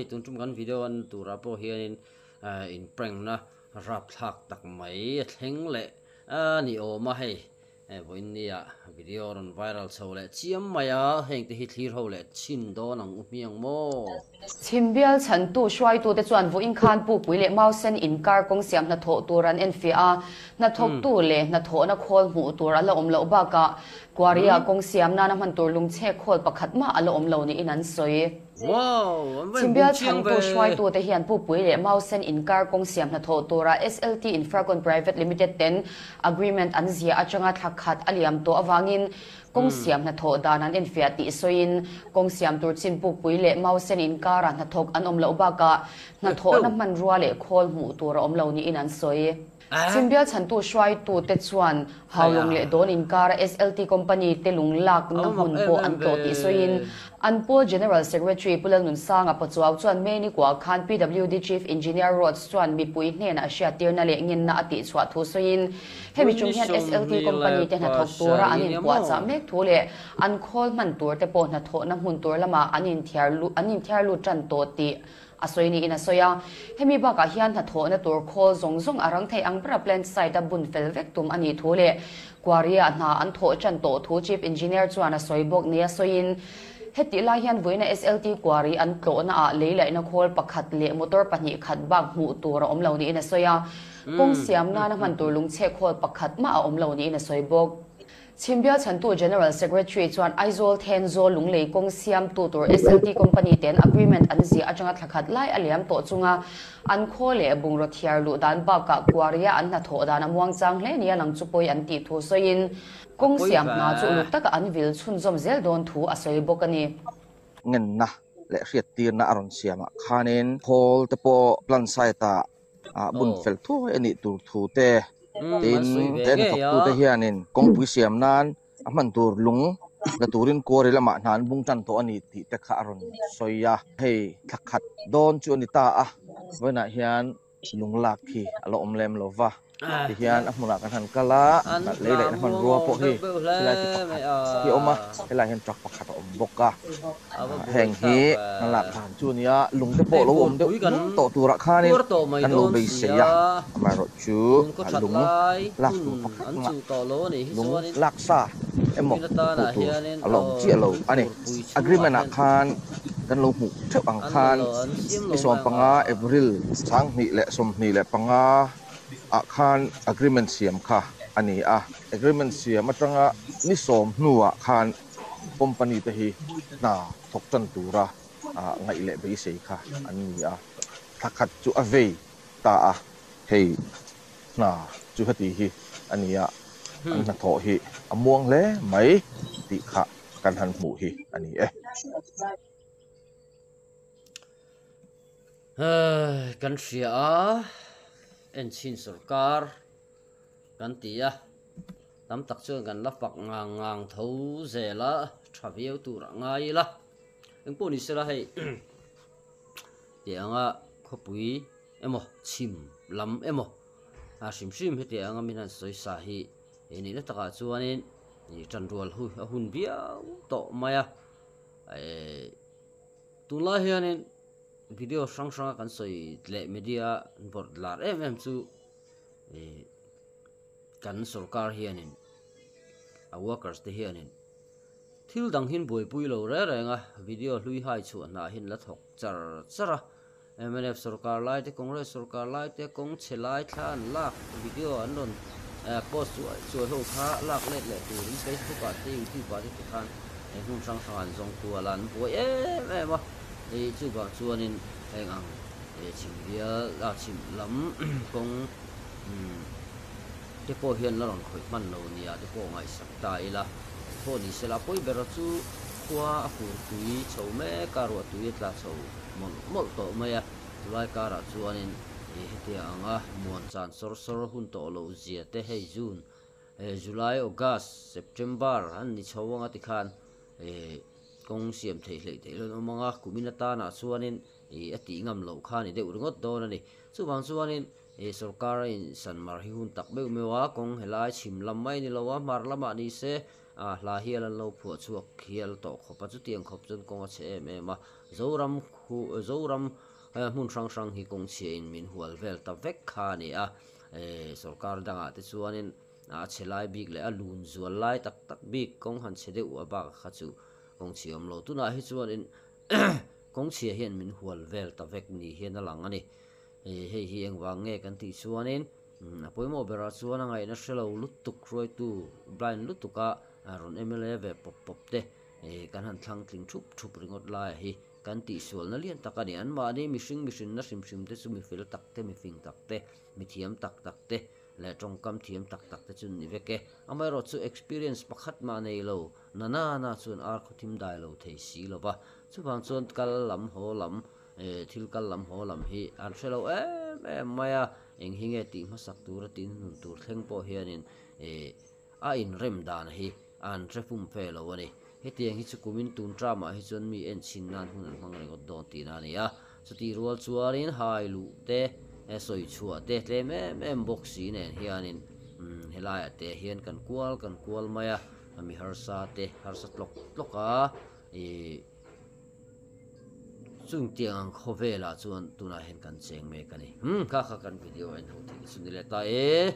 Hei tun tum kan video an turah pawh hianin in prank na rapthlak tak mai a thleng leh a ni awm a hei. Vawiin nia video rawn viral chho leh chiam mai a, heng te hi thlir ho leh chhin dawn ang u hmiang maw? Chhimbial chhantu hruaitute chuan vawiin khan Pukpui leh Mausen inkar kawng siam hnathawh tur an enfiah a, hnathawktu leh hnathawhna khawl hmuh tur a la awm loh bakah Quarry-ah kawng siam nana hman tur lungchhe khawl pakhat mah a la awm lo niin an sawi. Chhimbial chhantu hruaitute hian Pukpui leh Mausen inkar kawng siam hnathawh tura SLT Infracon Private Limited ten agreement an ziah atanga thla khat a liam tawh avangin kawng siam hnathawh dan an enfiah tih sawiin kawng siam tur chin Pukpui leh Mausen inkara hnathawk an awm loh bakah hnathawhna hmanrua leh khawl hmuh tur a awm lo niin an sawi. Chhimbial chhantu hruaitute chuan Haulawng leh Dawn inkara SLT company te lung lakna hmun pawh an tlawh tih sawiin an pawl General Secretary Pu Lalnunsanga Pachuau chuan May ni kuah khan PWD Chief Engineer Roads chuan mipui hnenah hriattirna leh ngenna a tihchhuah thu sawiin hemi chung hian SLT company te hnathawk tura an inpuahchah mek thu leh an khawl hman tur te pawh hnathawhna hmun tur lamah an inthiar lut tan tawh tih A sawi niin a sawi a, hemi bakah hian hnathawhna tur khawl zawng zawng a rang thei ang bera plant site a bun fel vek tum a nih thu leh quarry-ah hna an thawh tan tawh thu Chief Engineer chuan a sawi bawk nia sawiin, hetih lai hian vawiina SLT quarry an tlawhna ah lei laihna khawl pakhat leh motor pahnih khat bak hmuh tur a awm lo niin a sawi a, kawng siam nana hman tur lungchhe khawl pakhat mah a awm lo niin a sawi bawk. Chhimbial chhantu General Secretary chuan Aizawl Thenzawl Lunglei kawng siamtu tur SLT Company ten agreement an ziah atanga thla khat lai a liam tawh chunga an khaw leh bungraw thiar luh dan bakah Kuaria an hnathawh dan a muangchang hle nia lang chu pawi an tih thu sawiin kawng siam hna chu uluk taka an vil chhunzawm zel dawn thu a sawi bawk a ni. Ngenna leh hriattirna a rawn siamah khanin khawl te pawh plant site ah ah bun fel thuai a nih tur thu te tin he hnathawktute hianin kawngpui siam nan a hman tur lung la turin quarry lamah hna an bung tan tawh a ni tih te kha a rawn sawi a, hei thla khat dawn chu a ni ta a, vawiinah hian lung lak hi a la awm lem lo va. Tihian a hmunah kan han kal a, lei laihna hmanrua pawh hi helai chu pakhat hi a awm a, helaiah hian truck pakhat a awm bawk a. Heng hi kan lak dan chu a nia, lung te pawh lo awm deuh hnung tawh turah khanin kan lo beisei a, amaherawhchu lung lak tur pakhat mah lung lak sa emaw hmuh tur a la awm chiah lo a ni. Agreement ah khan kan lo hmuh theuh ang khan ni 15 April 2025 ah khan agreement siam kha a ni a, agreement siam atanga ni 10 hnuah khan company te hi hna thawk tan tura ngaih leh beisei kha an ni a, thla khat chu a vei ta a, hei hna chu heti hi a ni a, an hnathawh hi a muang hle mai tih kha kan han hmuh hi a ni e. Kan hria a, enchhin sorkar kan ti a, tam tak chuan kan la fak ngang ngang tho zel a, tha viau tur a ngai ila, engpawh ni sela hei tih anga khawpui emaw chhim lam emaw a hrim hrim hetiang anga min han sawi sa hi he nihna takah chuanin ih tanrual hu a hun viau tawh mai a, eh. Tunlai hianin video hrang hranga kan sawi leh media an bawrh lar em em chu ih kan sorkar hianin a workers te hianin thil dang hi an buaipui lo reng reng a, video hlui hai chhuah hnah hi an la thawk char char a, mnf sorkar lai te Congress sorkar lai te kawng chhe lai thla an lak video an rawn post chuai chuai ho kha lak let leh turin Facebook ah te YouTube ah te tikhan Hei hmun hrang hrang an zawng kual a, an buai em em a, hei chuvang chuanin heng ang chhim bial a chhim lam kawng te pawh hian la rawn khawih hman lo nia te pawh ngaihsak ta ila, pawh ni sela pawi ber chu khua a fur tui chho mek a, ruah tui a tla chho mawlh mawlh tawh mai a, chulai karah chuanin hetiang anga muan chan sawr sawr hun tawh loh zia te hei June July, August, September an ni chho anga tikhan kawng siam theih hleih theih lo an awm anga kumin atanah chuanin a tih ngam loh kha a ni deuh ringawt dawn a ni. Chuvang chuanin Eh sorkar a in san mar hi hun tak meuh meuh a, kawng helai chhim lam mai ni lo a, hmar lamah ni se ah hla hial an lo phuah chhuak hial tawh khawp a, chutiang khawp chuan kawng a chhe em em a, Zoram khu Zoram hmun hrang hrang hi kawng chhia in min hual vel ta vek kha a ni a, eh sorkar dangah te chuanin a chhe lai bik leh a lun zual lai tak tak bik kawng han chhe deuh a bak kha chu kawng chhia awm lo. Tunah hi chuanin kawng chhia hian min hual vel ta vek ni hian a lang a ni. Hei hi engvang nge kan tih chuanin a pawimawh berah chuan a ngaihna hre lo lutuk hruaitu blind lutuka rawn mla ve pawp pawp te kan han thlang tling thup thup ringawt laia hi kan tihsualna lian tak a ni. Anmahni mihring mihrinna hrim hrim te chu mi fel tak te, mi fing tak te, mi thiam tak tak te leh tawngkam thiam tak tak te chu an ni vek e. Amaherawhchu experience pakhat mah nei lo na na na chuan ar khawthim dai lo thei si lo va, chuvang chuan kal lam haw lam Thil kal lam haw lam hi an hre lo em em mai a, eng hi nge tih hmasak tura tih hnun tur thleng pawh hianin a inrem dan hi an hre fum fe lo a ni. Hetiang hi chu kumin tun tramah hi chuan mi en chhin nan hun an hmang ringawt dawn tihna a ni a, chutih rual chuanin hai luh te, sawi chhuah te tlem em em bawk si nen hianin helaiah te hian kan kual kan kual mai a, mi harsa te harsa tlawk tlawk a. Chung tiang ang khawvelah chuan tunah hian kan cheng mek a ni. Umm kha kha kan video en ho thei te chu ni leh ta e.